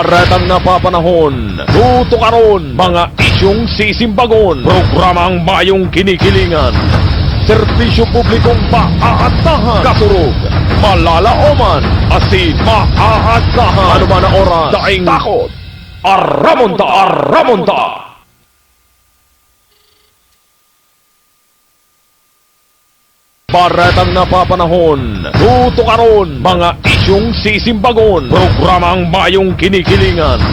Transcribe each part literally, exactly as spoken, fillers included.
Retang napapanahon, tutukaron, mga isyong sisimbagon, programang mayong kinikilingan, serbisyo publikong maaasahan, katurog, malalaoman, asin maaasahan. Ano man na oras, daing takot, aramon ta, aramon ta! Baretang napapanahon, tutukaron, mga isyong sisimbagon, programang mayong kinikilingan,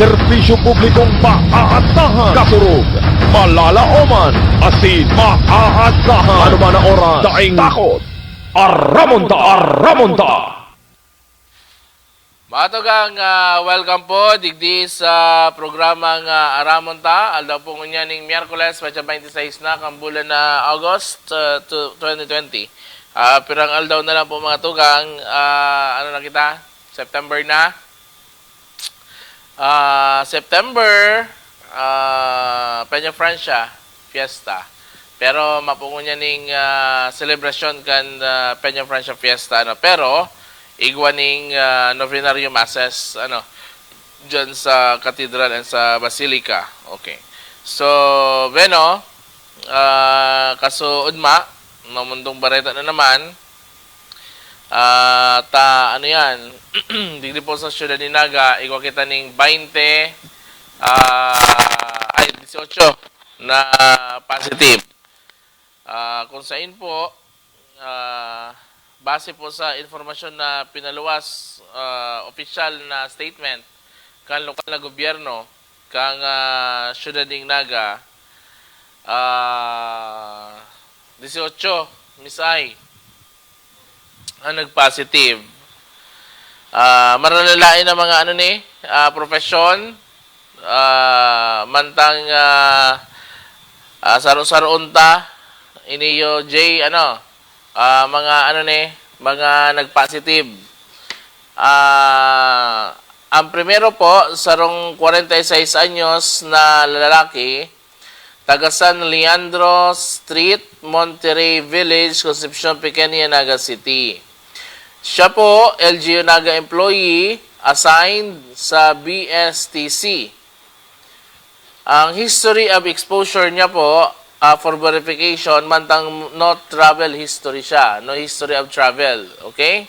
serbisyo publikong maaasahan, katurog, malalaoman, asin maaasahan. Ano man na oras, daing takot, aramon ta, aramon ta! Mga tugang, ah, welcome po digdi sa programang, ah, Aramon Ta. Aldaw po ngunyan ning Miyerkules, petsa twenty-six na kan bulan na August, ah, tu-, twenty twenty. Ah, pirang aldaw na lang po, mga tugang, ah, ano na kita? September na. Ah, September, ah, Peña Francia Fiesta. Pero mapungo niya ning, ah, selebrasyon kan, ah, Peña Francia Fiesta, ano. Pero igwa ning, ah, novenario masses, ano, dyan sa cathedral and sa basilica. Okay. So, bueno, ah, kaso ugma, mamundong bareta na naman. Ah, ta, ano yan, digdi po sa siyudad ni Naga, igwa kita ning baynte, ah, ay, dieciocho na positive. Ah, kung sain po, ah, base po sa informasyon na pinaluwas, ah, opisyal na statement kan lokal na gobyerno, kan, ah, siyudad ning Naga, ah, dieciocho, Miss Ai, ang nag-positive. Ah, maralalain ang mga ano ni, ah, profesyon, ah, mantang, ah, ah, saro-saroon ta, iniyo, J, ano, ah, mga ano ni, mga nag-positive. Ah, ang primero po, sarong kwarenta y seis anyos na lalaki, taga San Leandro Street, Monterrey Village, Concepcion Pequeña, Naga City. Siya po, L G U Naga employee, assigned sa B S T C. Ang history of exposure niya po, ah, for verification, mantang no travel history siya, no history of travel, okay?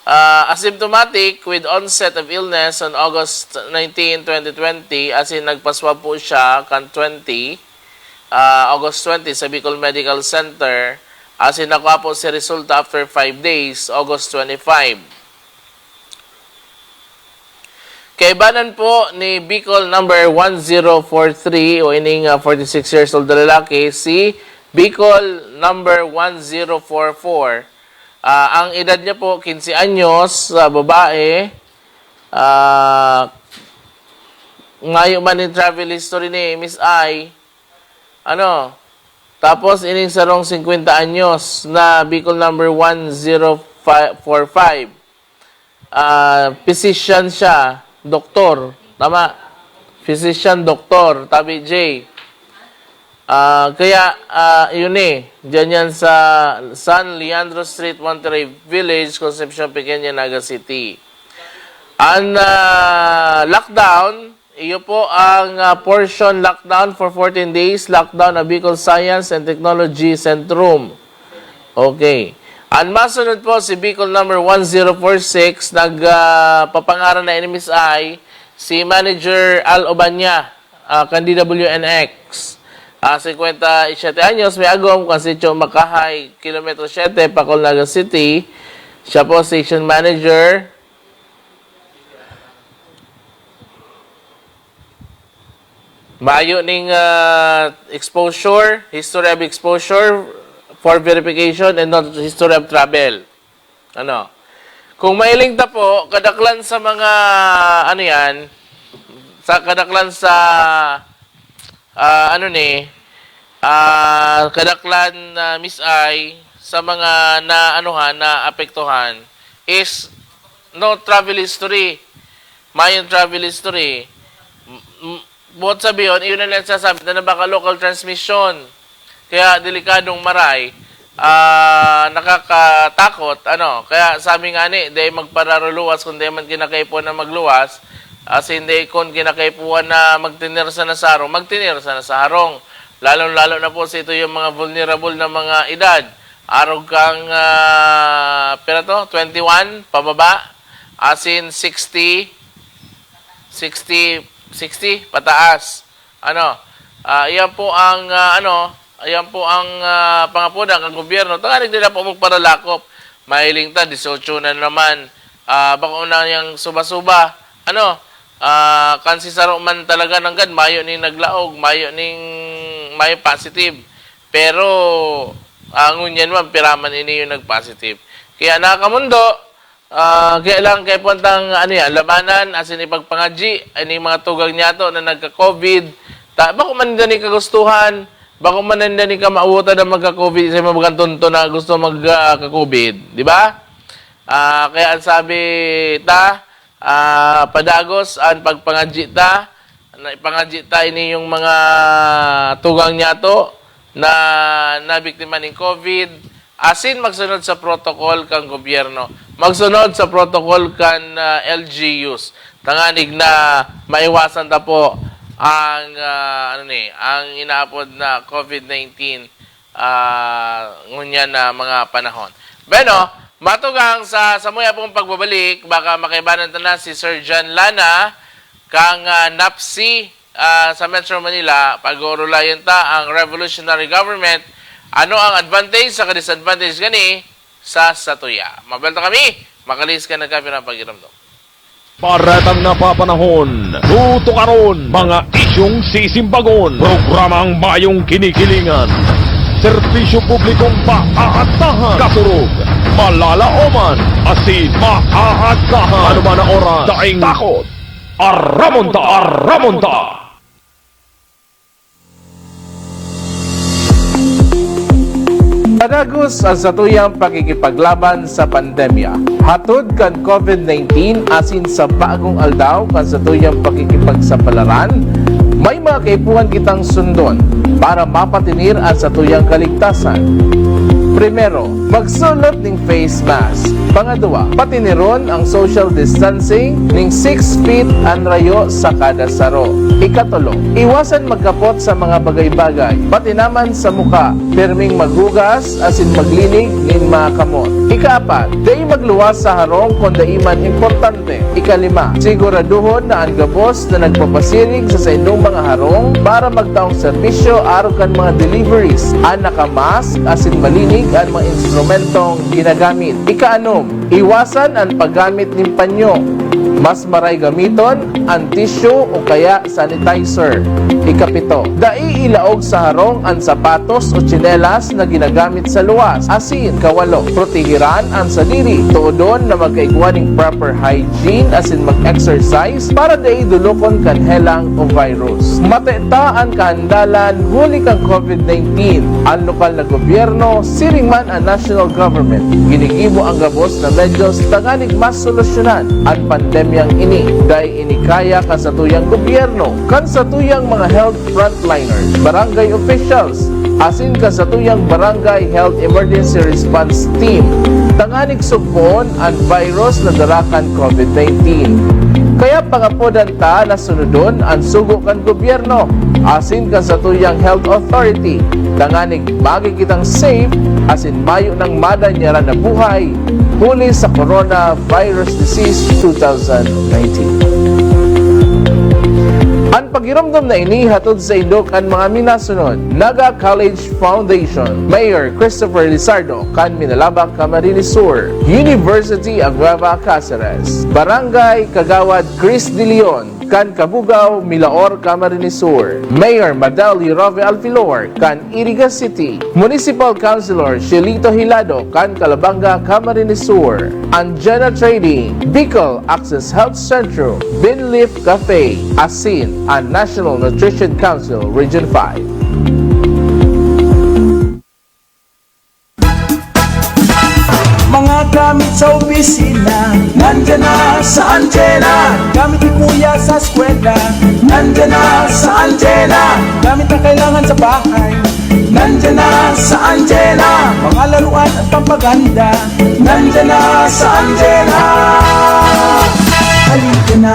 Ah, asymptomatic with onset of illness on August nineteen, twenty twenty, as in nagpa-swab po siya kan twenty, ah, August twenty sa Bicol Medical Center, as in nakuha po si resulta after five days, August twenty-five. Kaibanan po ni Bicol number one zero four three o ining, ah, forty-six years old na lalaki, si Bicol number one zero four four. Ah, ang edad niya po, quince anyos, sa babae. Ah, mayo man yung travel history ni Miss Ai. Ano? Tapos, ining sarong singkwenta anyos na Bicol number one zero four five. Ah, physician siya, doktor. Tama? Physician, doktor, tabi, J. Ah, kaya, ah, yun eh, dyan yan sa San Leandro Street, Monterrey Village, Concepcion Pequeña, Naga City. Ang, ah, lockdown, iyo po ang, ah, portion lockdown for fourteen days, lockdown na Bicol Science and Technology Centrum. Okay. Ang masunod po, si Bicol number one zero four six, nag, ah, papangaran na ini, Miss Ai, si Manager Al Obanya, ah, kan D W N X. Ah, singkwenta y siyete anyos, may agom, kan Sitio Makahay, Kilometro siyete, Pacol, Naga City. Siya po, Station Manager. Mayo ning, ah, exposure, history of exposure for verification and not history of travel. Ano? Kung mailing ta po, kadaklan sa mga, ano yan, sa kadaklan sa, ah, ano ni, ah, kadaklan na Miss Ai, sa mga na, anuhan, na apektuhan, is no travel history. Mayong travel history. M-, m-, buot sabihon, iyon na lang sasabi na baka local transmission. Kaya delikadong maray, ah, nakakatakot, ano. Kaya sabi nga ni, di magpararuluwas kung di man kinakaipuhan na magluwas. Asin dai kun kinakaipuhan na magtener sana sa harong, magtener sana sa harong. Lalong-lalo na po sa ito yung mga vulnerable na mga edad. Arog kang, ah, pira to? Twenty-one pababa. Asin sixty, sixty, sixty pataas. Ano, ah, iyan po ang, ah, ano, iyan po ang, ah, pangapodan kan gobyerno. Tanganing dai na po magparalakop. Mahiling ta, dieciocho na naman. Ah, bako na yang suba-suba. Ano, ah, kan si saro man talaga nanggad, mayo ning naglaog, mayo ning, mayo positive. Pero, ah, ngunyan man, pira man ini yung nag-positive. Kaya, nakakamundo, ah, kaya lang, kaya puwantang, ano yan, labanan, asin ipagpangadyi, ani mga tugang niyato na nagka-covid. Ta-, bako man ninda ni kagustuhan, bako man ninda ni kamawota na magka-covid, sa mga bagang tonto na gusto mag, ah, ka-covid, di ba? Ah, kaya ang sabi ta, ah, padagos an pagpangadyi ta, na ipangadyi ta ini yung mga tugang niyato na nabiktima ning covid, asin magsunod sa protocol kan gobyerno, magsunod sa protocol kan, ah, L G Us, tanganing na maiwasan ta po ang, ah, ano ni, ang inaapod na covid nineteen, ah, ngunyan na mga panahon. Bueno, matugang sa samuya pong pagbabalik, baka makaibanan ta na si Sir John Lana, kang, ah, NAPSI, ah, sa Metro Manila. Pag-uurulayan ta ang revolutionary government. Ano ang advantage sa disadvantage gani sa satuya? Mabelta kami, makalihis kan nagkapirang pagiromdom. Paratang na papanahon, tutukaron, mga isyong sisimbagon, programang mayong kinikilingan, serbisyo publikong maaatahan, kasurog, malalaoman, asin maaagahan. Ano man na oras, daing takot, aramon ta, aramon ta! Padagos an satuyang pakikipaglaban sa pandemya. Hatod kan covid nineteen asin sa bagong aldaw kan satuyang pakikipagsapalaran, may mga kaipuhan kitang sundon para mapatinir an satuyang kaligtasan. Primero, magsulot ning face mask. Pangaduwa, patiniron ang social distancing ning six feet an rayo sa kada saro. Ikatulo, iwasan magkapot sa mga bagay-bagay, pati naman sa muka. Pirming maghugas asin maglinig nin mga kamot. Ikaapat, dai magluwas sa harong kun dai man importante. Ikalima, siguraduhon na an gabos na nagpapasiring sa saindong mga harong para magtaong serbisyo arog kan mga deliveries an nakamask asin malinig an mga instrumentong ginagamit. Ikaanom, iwasan an paggamit nin panyo. Mas maray gamiton an tissue o kaya sanitizer. Ikapito, dai ilaog sa harong an sapatos o tsinelas na ginagamit sa luwas. Asin, kawalo, protehiran an sadiri. Toodon na magkaigwa nin proper hygiene asin mag-exercise para dai dolokon kan helang o virus. Mate ta an kahandalan huli kan covid nineteen. An lokal na gobyerno, siring man an national government, ginigibo an gabos na medyos tanganing masolusyonan an pandemyang ini. Dai ini kaya kan satuyang gobyerno, kan satuyang mga health frontliners, barangay officials, asin kan satuyang Barangay Health Emergency Response Team tanganing sugpoon an virus na dara kan covid nineteen. Kaya pangapodan ta na sunodon an sugo kan gobyerno asin kan satuyang health authority tanganing magin kitang safe asin mayo nang madanyaran na buhay huli sa coronavirus disease two thousand nineteen. An pagiromdom na ini hatod saindo kan mga minasunod: Naga College Foundation, Mayor Christopher Lizardo kan Minalabac, Camarines Sur, University of Nueva Cáceres, Barangay Kagawad Chris De Leon kan Cabugao, Milaor, Camarines Sur, Mayor Madeli Roque Alfilor kan Iriga City, Municipal Councilor Shelito Hilado kan Calabanga, Camarines Sur, Anjana Trading, Bicol Access Health Centrum, Binlif Cafe, asin an National Nutrition Council Region five. Mga gamit sa opisina, nandiyan na sa Anjena. Gamit ni Kuya sa eskwela, nandiyan na sa Anjena. Gamit na kailangan sa bahay, nandiyan na sa Anjena. Mga laruan at pampaganda, nandiyan na sa Anjena. Halika na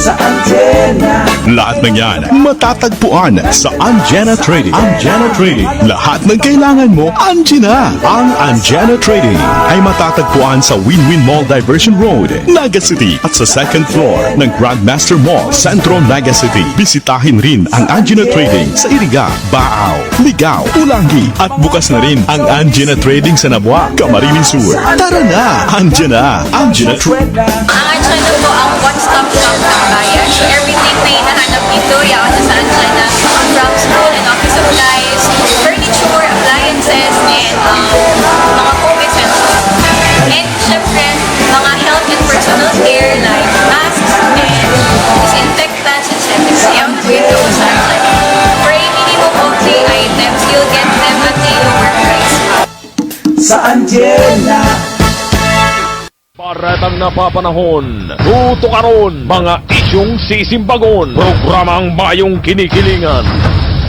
sa Antenna. Lahat ng yan matatagpuan sa Anjena Trading. Anjena Trading. Lahat ng kailangan mo, andiyan na. Ang Anjena Trading ay matatagpuan sa Win-Win Mall Diversion Road, Naga City, at sa second floor ng Grandmaster Mall, Centro Naga City. Bisitahin rin ang Anjena Trading sa Iriga, Baao, Ligao, Pulangi, at bukas na rin ang Anjena Trading sa Nabua, Camarines Sur. Tara na! Andiyan na! Anjena Trading. Ang Anjena po ang one-stop shop ng bayan. So, everything na hinahanap ninyo, yaon na sa Anjena. From school and office supplies, furniture, appliances, and um, mga home essentials. And, syempre, mga health and personal care like masks and disinfectants, et cetera. Yaon po ito sa Anjena. For a minimum of three items, you'll get them at a lower price. Sa Anjena. Baretang napapanahon, tutukaron, mga isyung sisimbagon, programang mayong kinikilingan,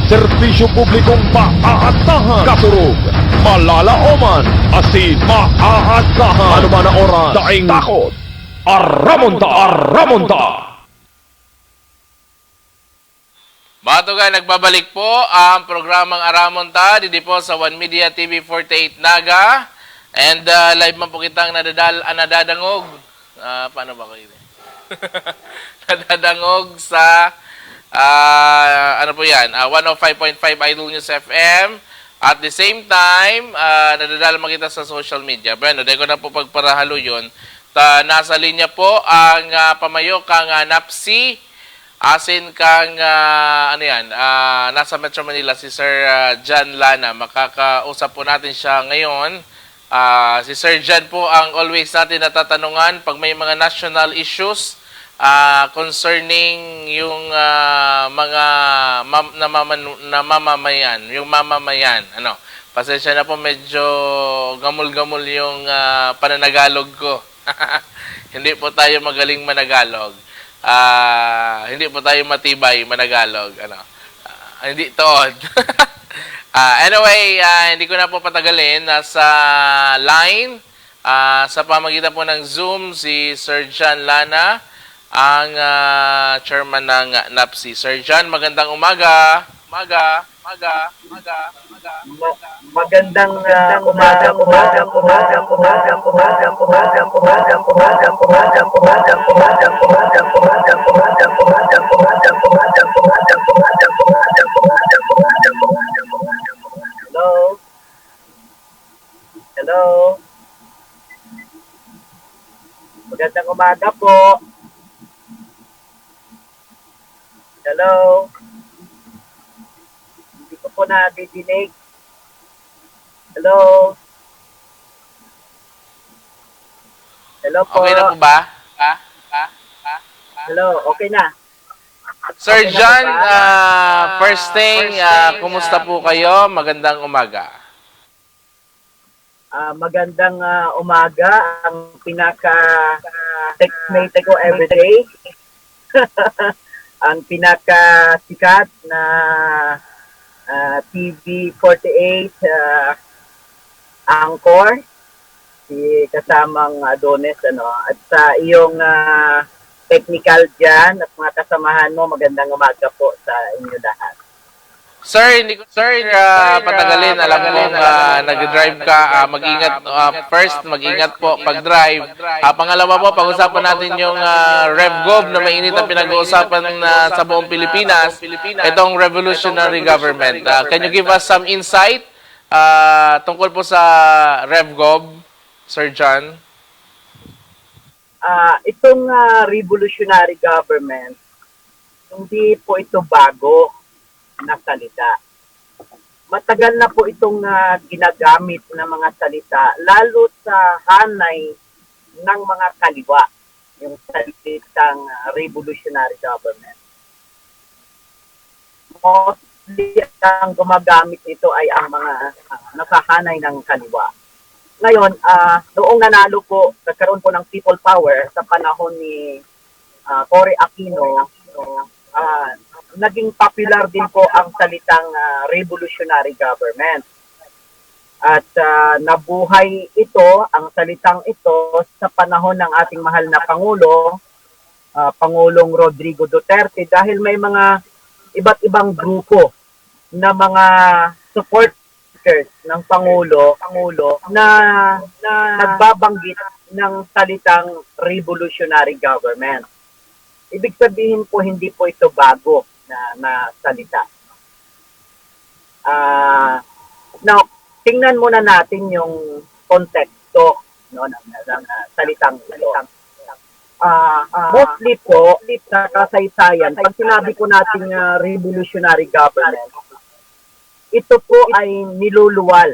serbisyo publikong paaasahan, kasurog, malalaoman, asin maaasahan. Ano man ang oras, daing takot, Aramon ta! Aramon ta! Mga tugang, nagbabalik po ang programang Aramon Ta, didi po sa One Media T V forty-eight Naga. And, ah, live man po kitang nadadal-, ah, nadadangog. Ah, paano ba ko yun? Nadadangog sa, ah, ano po yan? Ah, one oh five point five Idol News F M. At the same time, ah, nadadala man kita sa social media. Bueno, dai ko na po pagparahaloyon. Ta, nasa linya po ang, ah, pamayo kang, ah, Napsi. Asin kang, ah, ano yan, ah, nasa Metro Manila, si Sir, ah, John Lana. Makakausap po natin siya ngayon. Ah, si Sir John po ang always natin natatanungan pag may mga national issues, ah, concerning yung, ah, mga mam-, namamanu-, namamamayan, yung mamamayan. Ano, pasensya na po, medyo gamol-gamol yung, ah, pananagalog ko. Hindi po tayo magaling managalog. Ah, hindi po tayo matibay managalog. Ano? Ah, hindi tood. Ah, anyway, ah, hindi ko na po patagalin. Nasa line, ah, sa pamagitan po ng Zoom, si Sir John Lana, ang, ah, chairman ng Napsi. Sir John, magandang umaga. Umaga, umaga, umaga, umaga. Ma-, magandang, ah, umaga, umaga, umaga. Hello? Hello? Magandang umaga po. Hello? Hindi ko po nadidinig. Hello? Hello po. Okay na po ba? Ha? Ha? Ha? Ha? Hello, okay na. Sir Okay na po John, ba? Ah, first thing, ah, kumusta po kayo? Magandang umaga. Ah, magandang, ah, umaga. Ang pinaka textmate ko everyday. Ang pinaka sikat na, ah, T V forty-eight, ah, anchor, si kasamang Adonis, ano, at sa iyong, ah, technical diyan at mga kasamahan mo, magandang umaga po sa inyo lahat. Sir, hindi ko, sir, ah, patagalin. Alam kong, ah, nag-drive ka. Ah, mag-ingat, ah, first, mag-ingat po pag-drive. Ah, pangalawa po, pag-usapan natin yung, ah, RevGov na mainit ang pinag-uusapan na sa buong Pilipinas, itong revolutionary government. Ah, can you give us some insight, ah, tungkol po sa RevGov, Sir John? Ah, itong, ah, revolutionary government, hindi po ito bago na salita. Matagal na po itong, ah, ginagamit na mga salita, lalo sa hanay ng mga kaliwa, yung salitang, ah, revolutionary government. Mostly, ang gumagamit nito ay ang mga, ah, nasa hanay ng kaliwa. Ngayon, ah, noong nanalo po, nagkaroon po ng people power sa panahon ni, ah, Cory Aquino, ah, naging popular din po ang salitang, ah, revolutionary government. At, ah, nabuhay ito, ang salitang ito, sa panahon ng ating mahal na Pangulo, ah, Pangulong Rodrigo Duterte, dahil may mga iba't ibang grupo na mga supporters ng Pangulo, Pangulo na, na nagbabanggit ng salitang revolutionary government. Ibig sabihin po, hindi po ito bago na, na salita. Ah, now, tingnan muna natin yung konteksto, no, ng, ng, ng salitang ito. Ah, mostly po, sa kasaysayan, pag sinabi po natin nga revolutionary government, ito po ay niluluwal,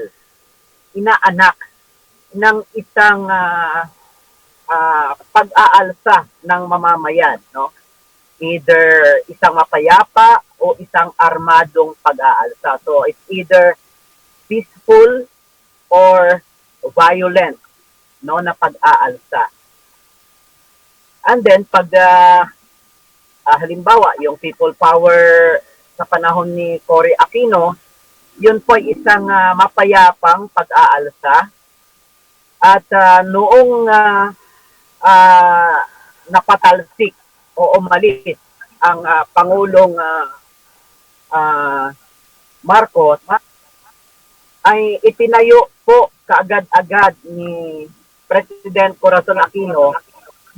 inaanak ng isang, ah, ah, pag-aalsa ng mamamayan, no? Either isang mapayapa o isang armadong pag-aalsa. So, it's either peaceful or violent, no, na pag-aalsa. And then, pag, ah, ah, halimbawa, yung people power sa panahon ni Cory Aquino, yun po ay isang, ah, mapayapang pag-aalsa. At, ah, noong, ah, ah, napatalsik o umalis ang, ah, Pangulong, ah, ah, Marcos, ay itinayo po kaagad-agad ni President Corazon Aquino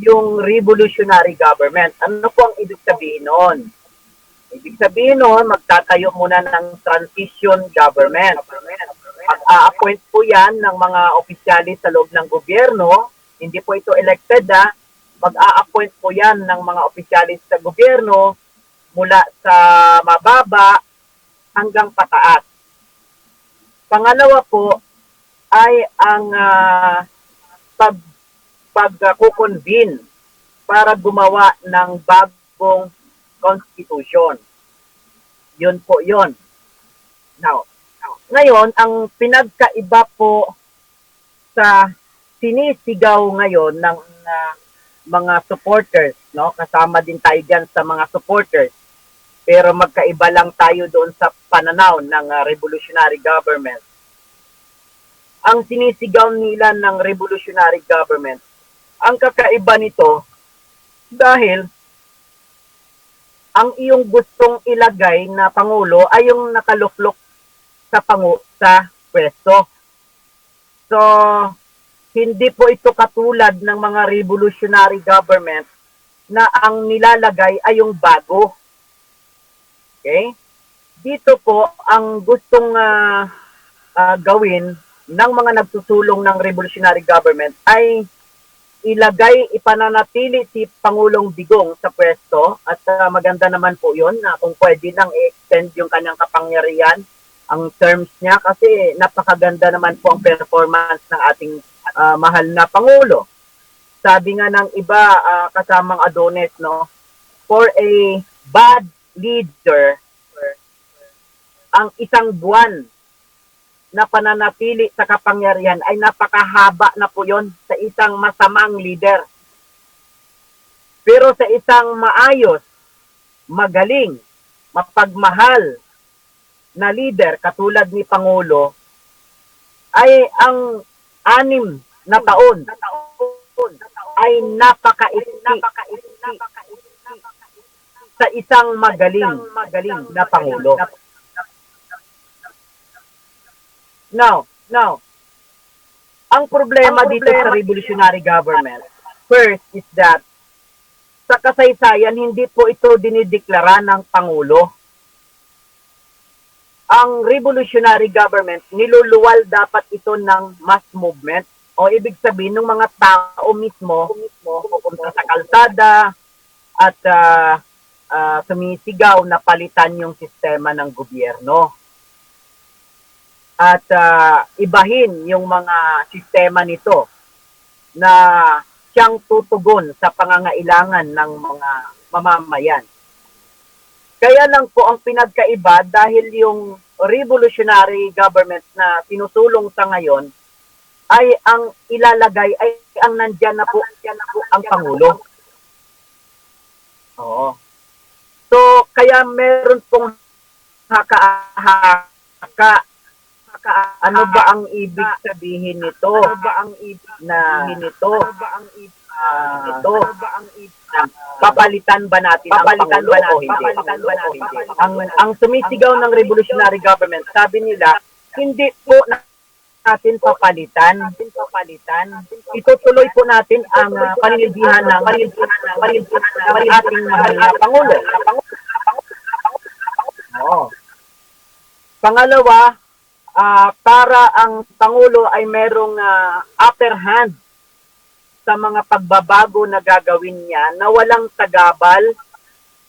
yung revolutionary government. Ano po ang ibig sabihin noon? Ibig sabihin noon, magtatayo muna ng transition government. Mag-a-appoint po yan ng mga opisyalis sa loob ng gobyerno. Hindi po ito elected, ha? Mag-a-appoint po yan ng mga opisyalis sa gobyerno mula sa mababa hanggang pataas. Pangalawa po ay ang, ah, pag-, pag-, ah, kukonvene para gumawa ng bagong constitution. Yun po yun. Now, ngayon, ang pinagkaiba po sa sinisigaw ngayon ng, ah, mga supporters, no? Kasama din tayo diyan sa mga supporters. Pero magkaiba lang tayo doon sa pananaw ng, ah, revolutionary government. Ang sinisigaw nila ng revolutionary government, ang kakaiba nito, dahil ang iyong gustong ilagay na pangulo ay yung nakaluklok sa pangu-, sa pwesto. So, hindi po ito katulad ng mga revolutionary government na ang nilalagay ay yung bago. Okay? Dito po, ang gustong, ah, ah, gawin ng mga nagsusulong ng revolutionary government ay ilagay, ipananatili si Pangulong Digong sa pwesto at, ah, maganda naman po yun na kung pwede nang i-extend yung kanyang kapangyarihan, ang terms niya, kasi napakaganda naman po ang performance ng ating, ah, mahal na Pangulo. Sabi nga ng iba, ah, kasamang Adonis, no, for a bad leader, ang isang buwan na pananatili sa kapangyarihan ay napakahaba na po yon sa isang masamang leader. Pero sa isang maayos, magaling, mapagmahal na leader katulad ni Pangulo, ay ang anim na taon ay napakaiksi sa isang magaling, magaling na pangulo. Now, now, ang problema dito sa revolutionary government, first is that sa kasaysayan, hindi po ito dinideklara ng pangulo. Ang revolutionary government, niluluwal dapat ito ng mass movement. O ibig sabihin, ng mga tao mismo, pupunta sa kalsada at, ah, ah, sumisigaw na palitan yung sistema ng gobyerno. At, ah, ibahin yung mga sistema nito na siyang tutugon sa pangangailangan ng mga mamamayan. Kaya lang po ang pinagkaiba, dahil yung revolutionary government na sinusulong sa ngayon ay ang ilalagay ay ang nandiyan na po, nandiyan na po ang Pangulo. Oo. So, kaya meron pong haka-haka Ano ba ang ibig sabihin nito? Ano ba ang ibig sabihin nito? Ah, papalitan ba natin ang Pangulo o hindi? Ang, ang sumisigaw ng revolutionary government, sabi nila, hindi po natin papalitan. Itutuloy po natin ang, ah, paninilbihan ng, ng ating mahal na Pangulo. Oo. Pangalawa, ah, para ang Pangulo ay merong, ah, upper hand sa mga pagbabago na gagawin niya na walang sagabal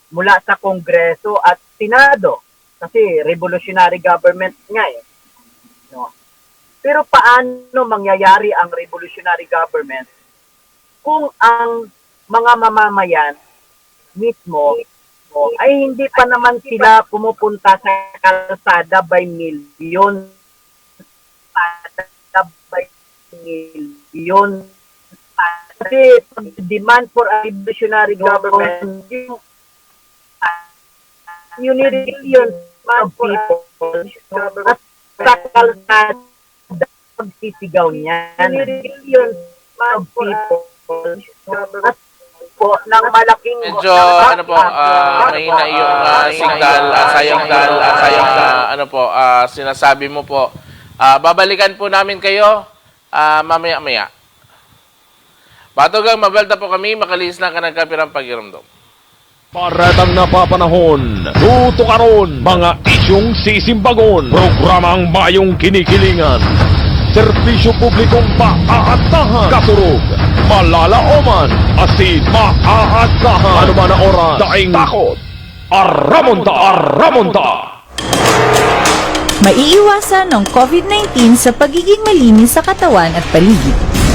mula sa Kongreso at Senado. Kasi revolutionary government nga eh. No? Pero paano mangyayari ang revolutionary government kung ang mga mamamayan mismo ay hindi pa naman sila pumupunta sa kalsada by million? Kalsada by million. Kasi pag demand for a revolutionary government, yung you need millions of people at sa kalsada magsisigaw niyan. Millions of people at po ng malaking Medyo, ano po, ah, mahina yung, ah, signal, ah, sayang, ah, sayang, ah, ano po, ah, sinasabi mo po. Ah, babalikan po namin kayo, ah, mamaya-maya. Batogang mabalta po kami, makalihis na ka nagkapirang pagirumdom. Paratang na papanahon, tutukaron, mga isyong sisimbagon, programang mayong kinikilingan, serbisyo publikong maaatahan, kasurog, malalaoman, asin maaagahan. Ano man na oras, daing takot, aramonta, aramonta. Maiiwasan ang covid nineteen sa pagiging malinis sa katawan at paligid.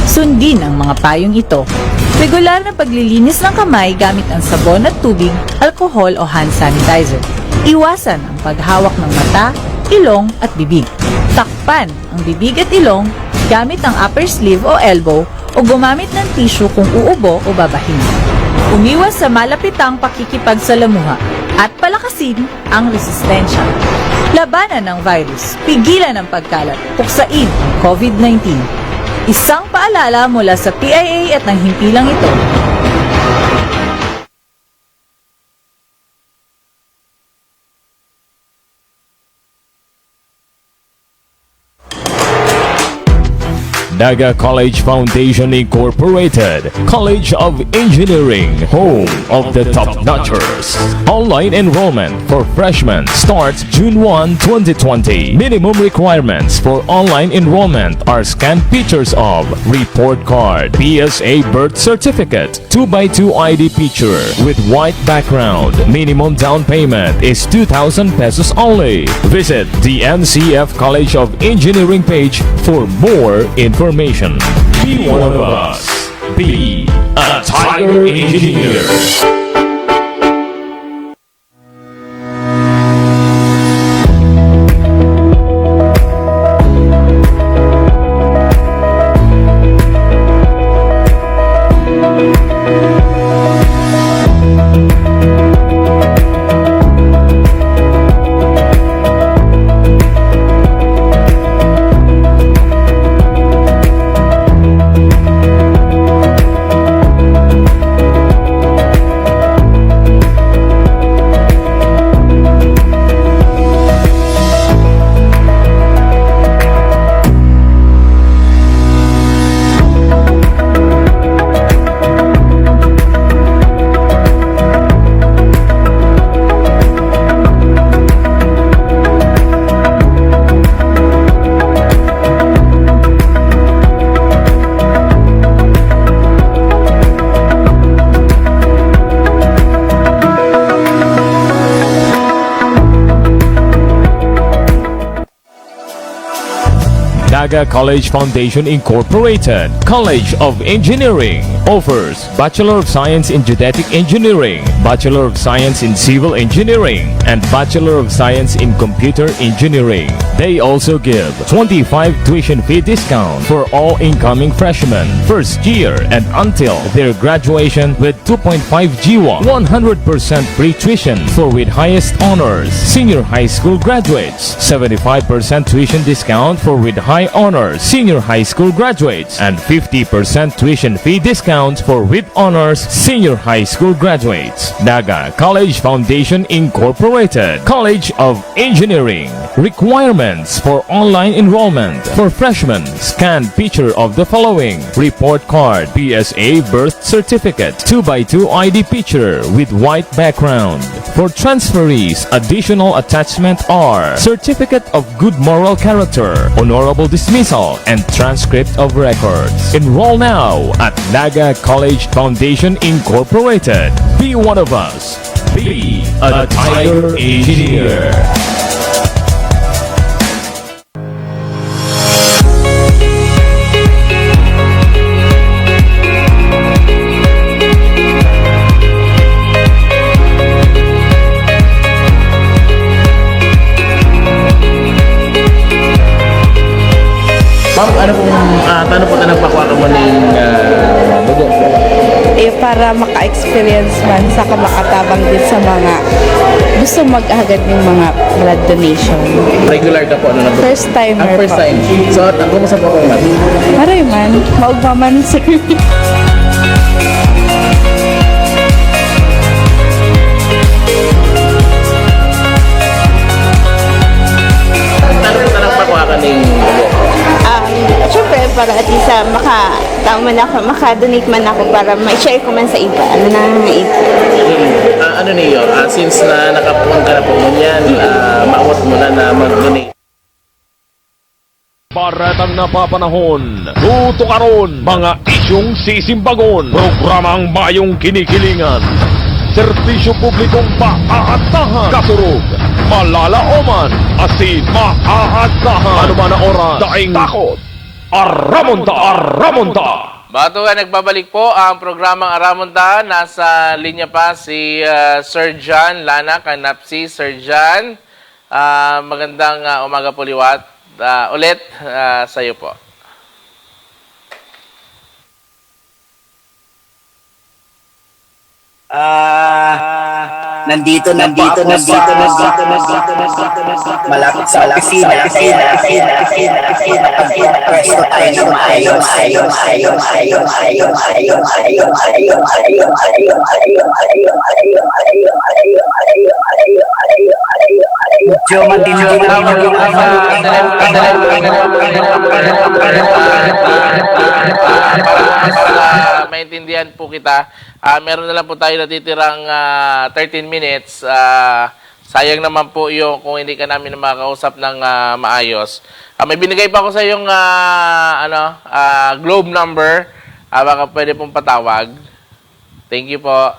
Sundin ang mga payong ito. Regular na paglilinis ng kamay gamit ang sabon at tubig, alcohol o hand sanitizer. Iwasan ang paghawak ng mata, ilong at bibig. Takpan ang bibig at ilong gamit ang upper sleeve o elbow o gumamit ng tissue kung uubo o babahin. Umiwas sa malapitang pakikipagsalamuha at palakasin ang resistensya. Labanan ang virus, pigilan ang pagkalat, puksain ang covid nineteen. Isang paalala mula sa P I A at ng himpilang ito. Naga College Foundation Incorporated, College of Engineering, home of the top notchers. Online enrollment for freshmen starts June one, twenty twenty. Minimum requirements for online enrollment are scanned pictures of report card, P S A birth certificate, two by two I D picture with white background. Minimum down payment is two thousand pesos only. Visit the N C F College of Engineering page for more information. Be one of us. Be a Tiger Engineer. Naga College Foundation Incorporated, College of Engineering, offers Bachelor of Science in Geodetic Engineering, Bachelor of Science in Civil Engineering, and Bachelor of Science in Computer Engineering. They also give twenty-five tuition fee discount for all incoming freshmen, first year, and until their graduation with two point five G W A, one hundred percent free tuition for with highest honors, senior high school graduates, seventy-five percent tuition discount for with high honors, senior high school graduates, and fifty percent tuition fee discount for with honors, senior high school graduates. Naga College Foundation Incorporated, College of Engineering. Requirements for online enrollment. For freshmen, scanned picture of the following: report card, P S A birth certificate, two by two I D picture with white background. For transferees, additional attachment are certificate of good moral character, honorable dismissal, and transcript of records. Enroll now at Naga College Foundation Incorporated. Be one of us. Be a Tiger Engineer. Ma'am, ano pong, ah, tano po ta nagpakua kamo ning, ah, dugo? Eh, para maka-experience man, saka makatabang din sa mga gusto maghagad ng mga blood donation. Regular ka po, ano na po? First timer Ah, first po. time. So, at, kumusta po kayo, ma'am? Maray man, maugma man, sir. Ano po ta nagpakua kaning dugo? Ah, syempre, para at least, ah, maka-, tao man ako, maka-donate man ako para ma-share ko man sa iba. Ano na nga iba? Hmm. Ah, ano niyo, ah, since na nakapuon ka na po ngunyan, ah, maawat mo na na mag-donate? Baretang napapanahon, tutukaron, mga isyung sisimbagon, programang mayong kinikilingan, serbisyo publikong maaatahan, katurog, malalaoman, asin maaatahan. Ano man ang oras, daing takot, aramon ta, aramon ta! Mga tugang, nagbabalik po ang programang Aramon Ta. Nasa linya pa si, ah, Sir John Lana, kan NAPSI. Sir John, ah, magandang, ah, umaga po liwat, ah, ulit, ah, sa'yo po. Ah, nandito, nandito, nandito, nandito, nandito, nandito, malapit sa opisina, opisina, opisina, opisina, pwesto tayo ng maayos, ayos, ayos, ayos. Medyo matindi na yung Maintindihan po kita. Ah, meron na lang po tayo natitirang, ah, thirteen minutes. Ah, sayang naman po yung kung hindi ka namin makakausap ng, ah, maayos. Ah, may binigay pa ako sa yung, ah, ano, ah, Globe number. Ah, baka pwede pong patawag. Thank you po.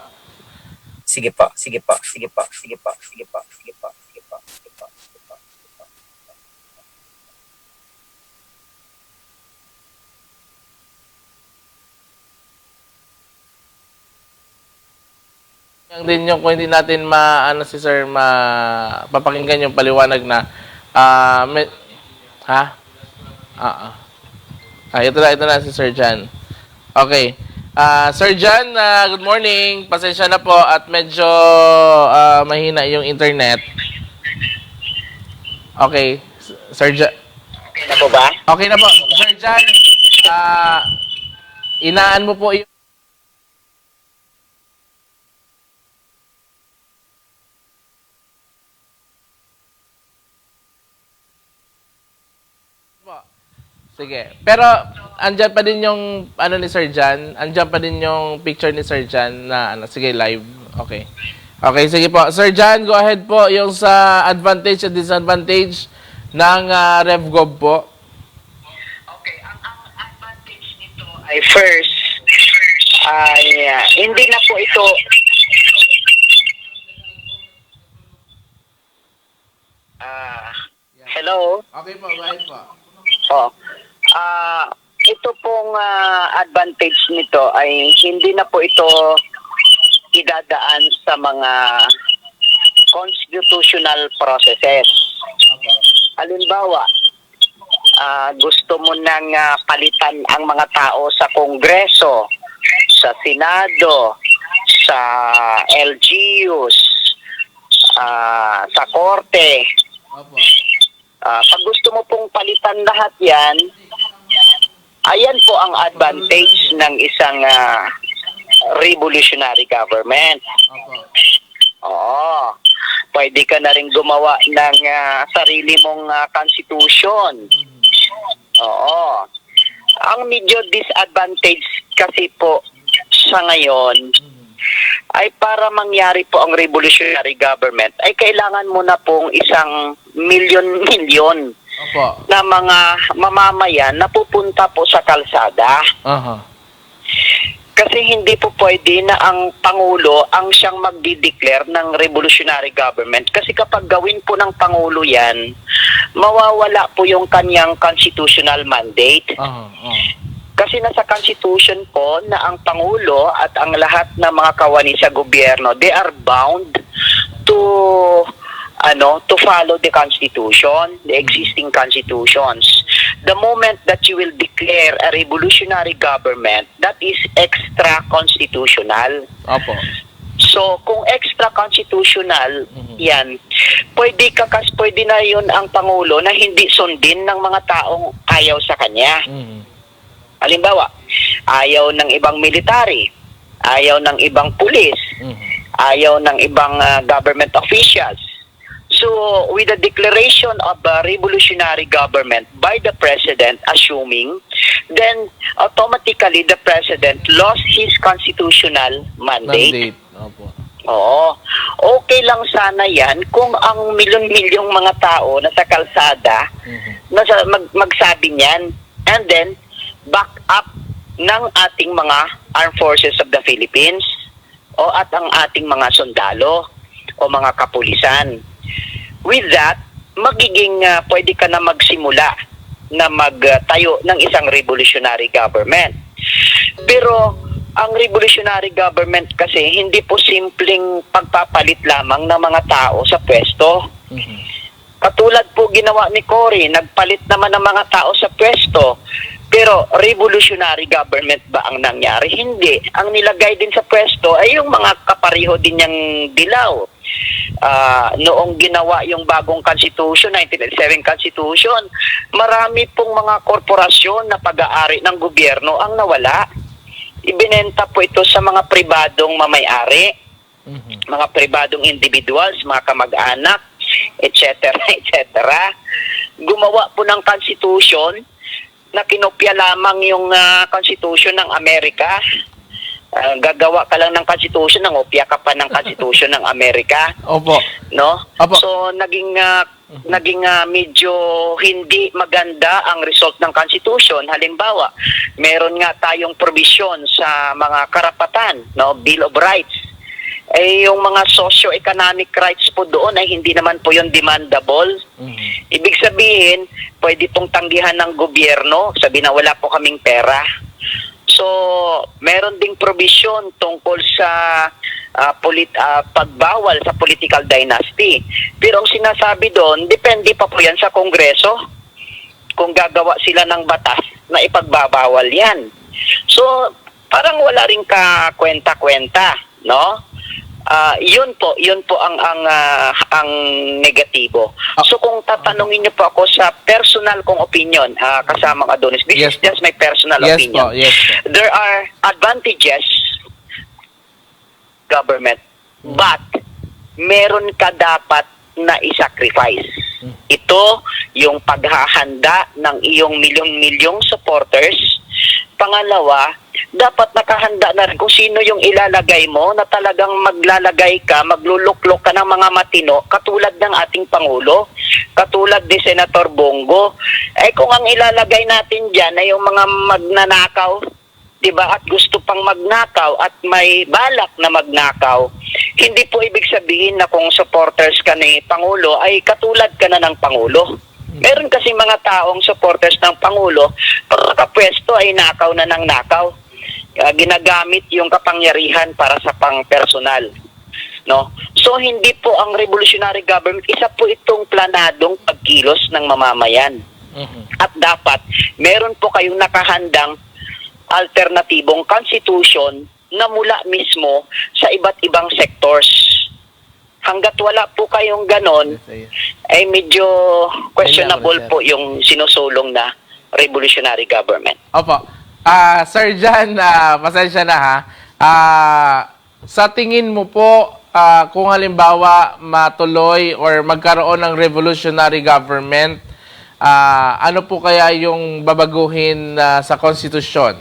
Sige po, sige po, sige po, sige po, sige po, sige po, sige po, sige po, sige po. Yan din yung kung hindi natin ma-, ano, si sir, ma-, papakinggan yung paliwanag na, ah, may, ha? Ah, ah. Ah, ito na, ito na si Sir John. Okay. Ah, Sir John, ah, good morning. Pasensya na po at medyo, ah, mahina yung internet. Okay. S-, Sir John. Okay na po ba? Okay na po. Sir John, ah, inaan mo po yung Po. Sige. Pero, andyan pa din yung, ano, ni Sir Jan. Andyan pa din yung picture ni Sir Jan na, ano, sige, live. Okay. Okay, sige po. Sir Jan, go ahead po. Yung sa advantage at disadvantage ng, ah, RevGov po. Okay, ang, ang advantage nito ay first, ay, ah, hindi na po ito, ah, Yeah. Hello? Okay po, go ahead po. Oh. Ah, ito pong ah, advantage nito ay hindi na po ito idadaan sa mga constitutional processes. Halimbawa, ah, gusto mo nang ah, palitan ang mga tao sa Kongreso, sa Senado, sa L G Us, ah, sa Korte. Opo. Ah, pag gusto mo pong palitan lahat yan, ayan po ang advantage ng isang ah, revolutionary government. Opo. Oo. Pwede ka na rin gumawa ng ah, sarili mong ah, constitution. Oo. Ang medyo disadvantage kasi po sa ngayon ay para mangyari po ang revolutionary government ay kailangan mo na pong isang milyon-milyon Opo. na mga mamamayan na pupunta po sa kalsada. Aha. Kasi hindi po pwede na ang Pangulo ang siyang magdi-declare ng revolutionary government. Kasi kapag gawin po ng Pangulo yan, mawawala po yung kanyang constitutional mandate. Aha. aha. Kasi nasa constitution po na ang Pangulo at ang lahat ng mga kawani sa gobyerno, they are bound to ano to follow the constitution, the existing constitutions. The moment that you will declare a revolutionary government, that is extra constitutional. Opo. So, kung extra constitutional Mhm. yan, pwede kakas pwede na yun ang pangulo na hindi sundin ng mga taong ayaw sa kanya. Mhm. Halimbawa, ayaw ng ibang military, ayaw ng ibang pulis, Mhm. ayaw ng ibang ah, government officials. So, with the declaration of a revolutionary government by the president assuming, then automatically the president lost his constitutional mandate. Mandate. Opo. Oo. Okay lang sana yan kung ang milyon-milyong mga tao na sa kalsada Mhm. nasa, mag, magsabi niyan. And then, back up ng ating mga armed forces of the Philippines o at ang ating mga sundalo o mga kapulisan. With that, magiging ah, pwede ka na magsimula na magtayo ng isang revolutionary government. Pero ang revolutionary government kasi hindi po simpleng pagpapalit lamang ng mga tao sa pwesto. Mhm. Katulad po ginawa ni Cory, nagpalit naman ng mga tao sa pwesto. Pero revolutionary government ba ang nangyari? Hindi. Ang nilagay din sa pwesto ay yung mga kapareho din niyang dilaw. Ah, noong ginawa yung bagong constitution, nineteen eighty-seven constitution, marami pong mga korporasyon na pag-aari ng gobyerno ang nawala. Ibinenta po ito sa mga pribadong mamay-ari, Mhm. mga pribadong individuals, mga kamag-anak, et cetera, et cetera. Gumawa po ng constitution na kinopya lamang yung ah, constitution ng Amerika. Ah, gagawa ka lang ng constitution, nangopya ka pa ng constitution ng Amerika, Opo. no? Apo. So naging ah, naging ah, medyo hindi maganda ang result ng constitution. Halimbawa, meron nga tayong provision sa mga karapatan, no, Bill of Rights. Eh yung mga socio-economic rights po doon ay hindi naman po yun demandable. Mhm. Ibig sabihin, pwede pong tanggihan ng gobyerno, sabi na wala po kaming pera. So, meron ding provision tungkol sa ah, polit, ah, pagbawal sa political dynasty. Pero ang sinasabi doon, depende pa po yan sa Kongreso kung gagawa sila ng batas na ipagbabawal yan. So, parang wala rin kakwenta-kwenta, no? Ah, yun po, yun po ang ang ah, ang negatibo. Ah. So kung tatanungin niyo po ako sa personal kong opinion, ah, kasamang Adonis, this Yes is just my personal Yes opinion. po, yes po. There are advantages government, but meron ka dapat na i-sacrifice. Mm. Ito yung paghahanda ng iyong milyong-milyong supporters. Pangalawa, dapat nakahanda na rin kung sino yung ilalagay mo na talagang maglalagay ka, magluluklok ka ng mga matino katulad ng ating Pangulo, katulad ni Senator Bongo. Eh kung ang ilalagay natin dyan ay yung mga magnanakaw, di ba, at gusto pang magnakaw at may balak na magnakaw, hindi po ibig sabihin na kung supporters ka ni Pangulo ay katulad ka na ng Pangulo. Meron kasi mga taong supporters ng Pangulo, pagkapwesto ay nakaw na ng nakaw. Ah, ginagamit yung kapangyarihan para sa pang-personal, no? So, hindi po ang revolutionary government, isa po itong planadong pagkilos ng mamamayan. Mhm. At dapat, meron po kayong nakahandang alternatibong constitution na mula mismo sa iba't ibang sectors. Hanggat wala po kayong ganon, Yes, ayun. ay medyo questionable Kailangan, sir. po yung sinusulong na revolutionary government. Opo. Ah, Sir John, ah, pasensya na ha. Ah, sa tingin mo po, ah, kung halimbawa matuloy or magkaroon ng revolutionary government, ah, ano po kaya yung babaguhin, ah, sa konstitusyon,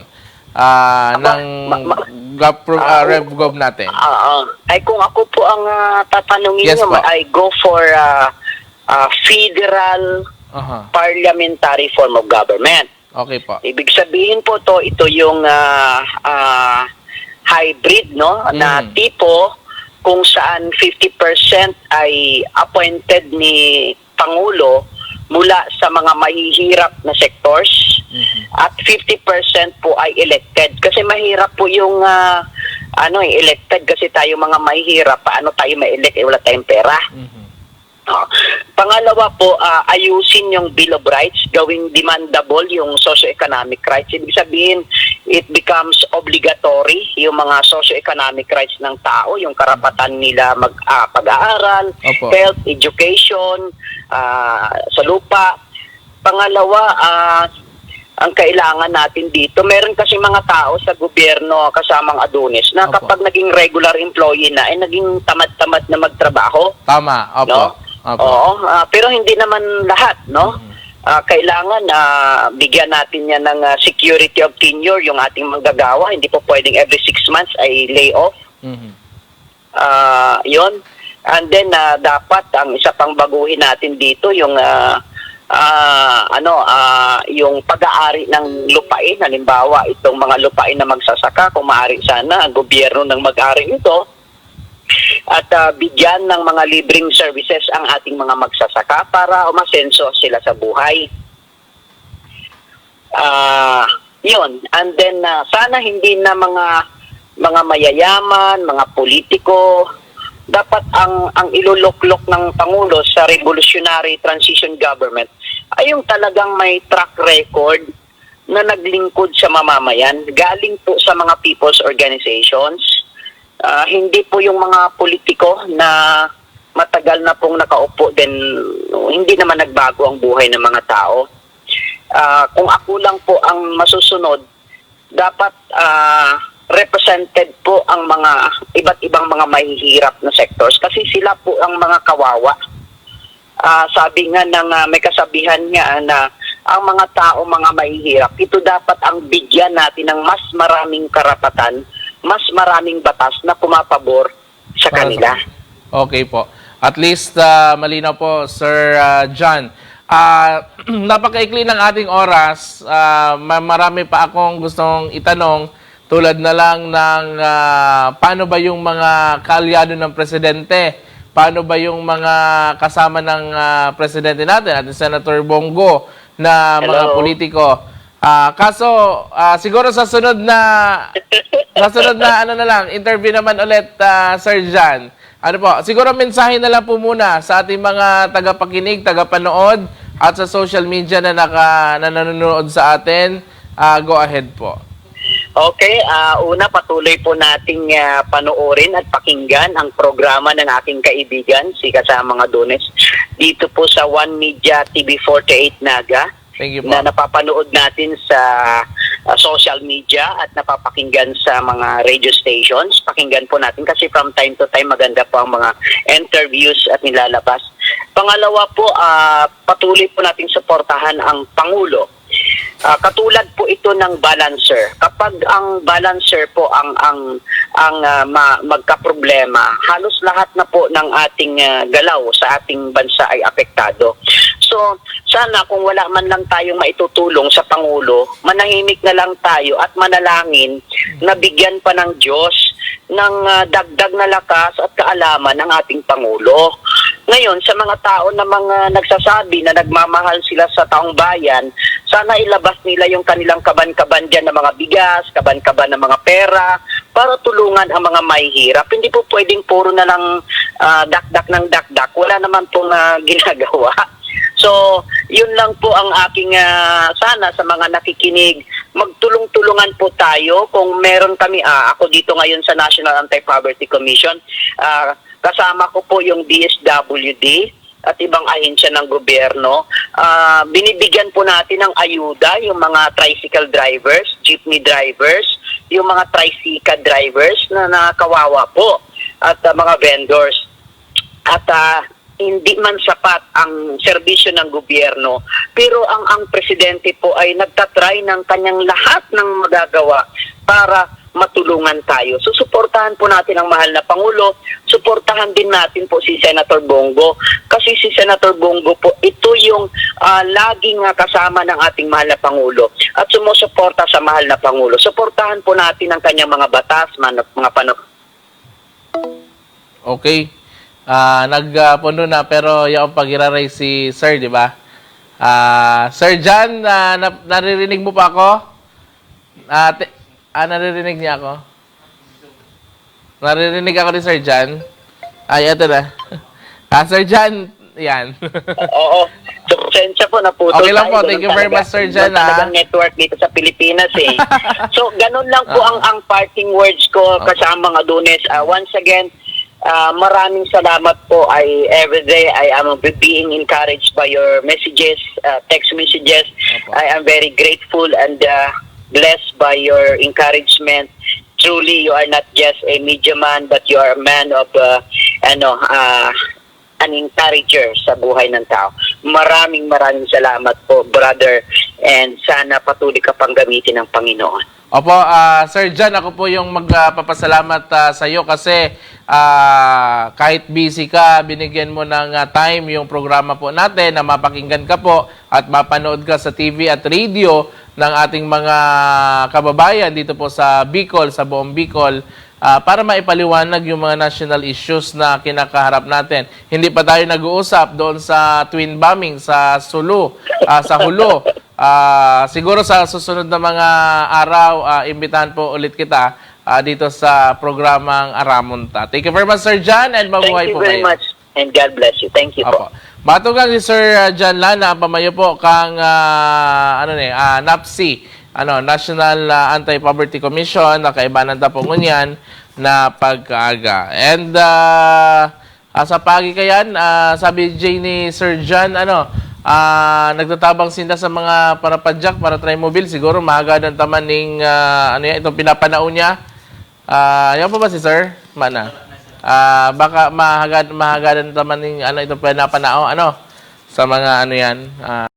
ah, Aba, ng ma-, ma-, gov-, pro-, ah, ah, Rev Gov natin? Oo. Ay, kung ako po ang, ah, tatanungin Yes niyo, po. I go for, ah, ah, federal Aha. parliamentary form of government. Okay po. Ibig sabihin po to, ito yung, ah, ah, hybrid, no, na Mm. tipo kung saan fifty percent ay appointed ni Pangulo mula sa mga mahihirap na sectors Mhm. at fifty percent po ay elected. Kasi mahirap po yung, ah, ano, eh, elected kasi tayo mga mahihirap, paano tayo ma-elect, eh, wala tayong pera. Mhm. Oh. Pangalawa po, ah, ayusin yung Bill of Rights, gawing demandable yung socio-economic rights. Ibig sabihin, it becomes obligatory yung mga socio-economic rights ng tao, yung karapatan nila mag, ah, pag-aaral, Opo. health, education, ah, sa lupa. Pangalawa, ah, ang kailangan natin dito, meron kasi mga tao sa gobyerno kasamang Adonis na Opo. kapag naging regular employee na, ay naging tamad-tamad na magtrabaho. Tama, opo. No? Opo. Oo, ah, pero hindi naman lahat, no? Mhm. Ah, kailangan, ah, bigyan natin yan ng, ah, security of tenure yung ating manggagawa. Hindi po pwedeng every six months ay lay off. Mhm. Ah, yun. And then, ah, dapat ang isa pang baguhin natin dito, yung, ah, ah, ano, ah, yung pag-aari ng lupain. Halimbawa, itong mga lupain na magsasaka, kung maaari sana, ang gobyerno nang mag-ari nito at, ah, bigyan ng mga libreng services ang ating mga magsasaka para umasenso sila sa buhay. Ah, yun. And then, ah, sana hindi na mga, mga mayayaman, mga politiko. Dapat ang, ang iluluklok ng Pangulo sa revolutionary transition government ay yung talagang may track record na naglingkod sa mamamayan, galing po sa mga people's organizations. Ah, hindi po yung mga politiko na matagal na pong nakaupo din, hindi naman nagbago ang buhay ng mga tao. Ah, kung ako lang po ang masusunod, dapat, ah, represented po ang mga iba't ibang mga mahihirap na sectors kasi sila po ang mga kawawa. Ah, sabi nga ng, ah, may kasabihan nga, ah, na ang mga tao, mga mahihirap, ito dapat ang bigyan natin ng mas maraming karapatan, mas maraming batas na pumapabor sa Para sa kanila. kanila. Okay po. At least, ah, malinaw po, Sir, ah, John. Ah, napakaikli ng ating oras. Ah, ma-, marami pa akong gustong itanong, tulad na lang ng, ah, paano ba yung mga kaalyado ng presidente? Paano ba yung mga kasama ng, ah, presidente natin, ating Senator Bong Go, na mga Hello. politiko? Ah, kaso, ah, siguro sa sunod na, sa sunod na, ano na lang, interview naman ulit, ah, Sir John. Ano po, siguro mensahe na lang po muna sa ating mga tagapakinig, tagapanood, at sa social media na naka-, na nanonood sa atin. Ah, go ahead po. Okay, ah, una, patuloy po nating, ah, panoorin at pakinggan ang programa ng aking kaibigan, si Kasamang Adonis, dito po sa One Media T V forty-eight Naga, Thank you po. na napapanood natin sa, ah, social media at napapakinggan sa mga radio stations. Pakinggan po natin kasi from time to time maganda po ang mga interviews at nilalabas. Pangalawa po, ah, patuloy po nating suportahan ang Pangulo. Ah, katulad po ito ng balancer. Kapag ang balancer po ang, ang, ang, ah, ma-, magkaproblema, halos lahat na po ng ating, ah, galaw sa ating bansa ay apektado. So, sana kung wala man lang tayong maitutulong sa Pangulo, manahimik na lang tayo at manalangin na bigyan pa ng Diyos ng, ah, dagdag na lakas at kaalaman ang ating Pangulo. Ngayon, sa mga tao na mga nagsasabi na nagmamahal sila sa taong bayan, sana ilabas nila yung kanilang kaban-kaban diyan na mga bigas, kaban-kaban na mga pera, para tulungan ang mga mahihirap. Hindi po pwedeng puro na lang, ah, dakdak ng dakdak. Wala naman pong, ah, ginagawa. So, yun lang po ang aking, ah, sana sa mga nakikinig, magtulong-tulungan po tayo. Kung meron kami, ah, ako dito ngayon sa National Anti-Poverty Commission, ah, kasama ko po yung D S W D at ibang ahensya ng gobyerno. Ah, binibigyan po natin ng ayuda yung mga tricycle drivers, jeepney drivers, yung mga tricycle drivers na nakawawa po, at, ah, mga vendors. At, ah, hindi man sapat ang serbisyo ng gobyerno, pero ang, ang presidente po ay nagtatry ng kanyang lahat ng magagawa para matulungan tayo. So, suportahan po natin ang mahal na Pangulo, suportahan din natin po si Senator Bongo. Kasi si Senator Bongo po, ito yung, ah, laging, ah, kasama ng ating mahal na Pangulo at sumusuporta sa mahal na Pangulo. Suportahan po natin ang kanyang mga batas, man-, mga pano- Okay. Ah, nagpondo na, pero yaon pa giraray si Sir, di ba? Ah, Sir Jan, ah, na- naririnig mo pa ako? Ah, ti- ah, naririnig niya ako? Naririnig ako ni Sir Jan? Ay, eto na. Ah, Sir Jan, yan. Oo. So, pasensya po, naputol Okay lang tayo. po. Ganun Thank you very talaga. much, Sir Ganun Jan, ah. talagang network dito sa Pilipinas eh. So, ganun lang po Ah. ang, ang parting words ko Opo. kasamang Adonis. Ah, once again, ah, maraming salamat po. I, every day, I am being encouraged by your messages, ah, text messages. Opo. I am very grateful and, ah, blessed by your encouragement. Truly, you are not just a media man, but you are a man of, ah, ano, ah, an encourager sa buhay ng tao. Maraming, maraming salamat po, brother. And sana patuloy ka pang gamitin ng Panginoon. Opo, ah, Sir Jan, ako po yung magpapasalamat ah, sa iyo kasi ah, kahit busy ka, binigyan mo ng ah, time yung programa po natin na mapakinggan ka po at mapanood ka sa T V at radio ng ating mga kababayan dito po sa Bicol, sa buong Bicol, ah, para maipaliwanag yung mga national issues na kinakaharap natin. Hindi pa tayo nag-uusap doon sa twin bombing sa Sulu, ah, sa Hulo. Ah, siguro sa susunod na mga araw, ah, imbitahan po ulit kita ah, dito sa programang Aramon Ta. Thank you very much, Sir Jan, and mabuhay Thank you po very kayo. Much. And God bless you. Thank you po. Opo. Batugan ni Sir ah, Jan Lana, ang pamayo po kang ah, ano ni, ah, NAPSI, ano, National ah, Anti-Poverty Commission, na kaibanan ta po ngunyan na pagkaaga. And ah, ah, sa pagi kayan, ah, sabi Jay ni Sir Jan, ano, ah, nagtatabang sinda sa mga parapadyak, para try mobile, siguro mahagadan ta man ning, ah, ano yan, itong pinapanao niya. Ah, yan po ba si Sir? Mana? Ah, baka mahagad, mahagadan ta man ning, ano, itong pinapanao, ano, sa mga ano yan. Ah,